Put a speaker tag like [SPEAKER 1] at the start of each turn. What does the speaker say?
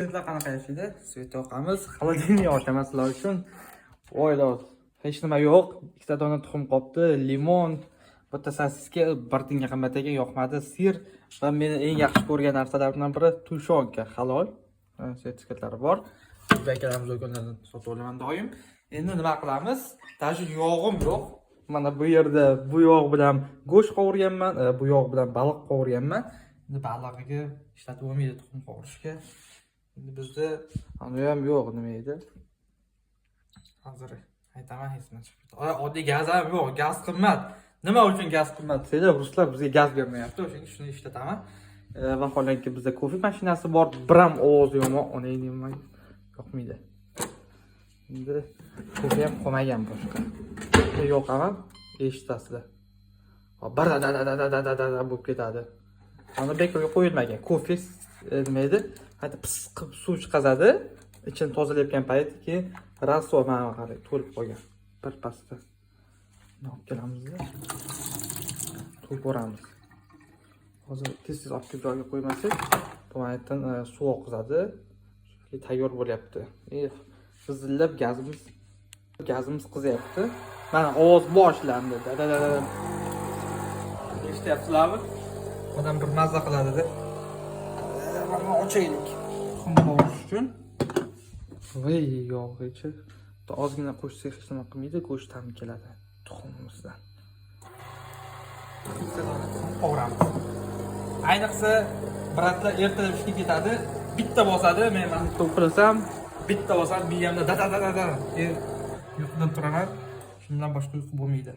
[SPEAKER 1] Sizlar qanaqa yashaydi? Свет yoqamiz, холодильник ochaman sizlar uchun. Voy, hech nima yo'q. Ikkita dona tuxum qolibdi, limon, bitta sosiska bir tiyinga qimmat ekan, yoqmadi, сыр va meni eng yaxshi ko'rgan narsalarimdan biri тушёнка, halol. Sertifikatlari bor. O'zbeklarimiz do'konlardan sotib olaman doim. Endi nima qilamiz? Даже yog'im yo'q. Mana bu yerda bu yog' bilan go'sht qovurganman, bu yog' bilan baliq qovurganman. Endi balig'iga ishlatib bo'lmaydi tuxum qovurishga. Endi bizda uni ham yo'q, nima edi? Hozir aytaman, esimdan chiqib ketdi. Oy, oddiy gaz ham yo'q, gaz qimmat. Nima uchun gaz qimmat desanglar, ruslar bizga gaz bermayapti, o'shaning uchun shuni ishlataman. Vaholanki bizda kofe mashinasi bor, bir ham ovozi yomon, onang nima yoqmaydi. Endi kofe ham qolmagan boshqa. Yoqaman, eshitasizlar. Hop, bir da da da da da da da bo'lib ketadi. Mana bekorga qo'yilmagan. Kofe nima edi? Qayta pis qilib suv chiqazadi. Ichini tozalayotgan payti keyin rasvo mana qarang, to'lib qolgan. Bir pasda. Buni olib kelamizda. To'lib. Hozir tez-tez olib kelib joyiga qo'ymasak, bu yerdan suv oqizadi. Chunki tayyor bo'lyapti. Vizillab gazimiz qizyapti. Mana ovoz boshlandi. Da da da da. Eshityapsizlarmi? Odam bir mazza qiladi-da. Mana ochaylik. Tuxum qovurish uchun. Voy, yog'ichi. Ozgina qo'shsak hech nima qilmaydi, go'sht ta'mi keladi tuxumimizdan. Bitta dona tuxum qovuramiz. Ayniqsa брат lar ertalab ishga ketadi, bitta bosadi, men mana bitta uxlasam, bitta bosadi, miyamda da da da da da. Uyqudan turaman. Shundan boshqa uyqu bo'lmaydi.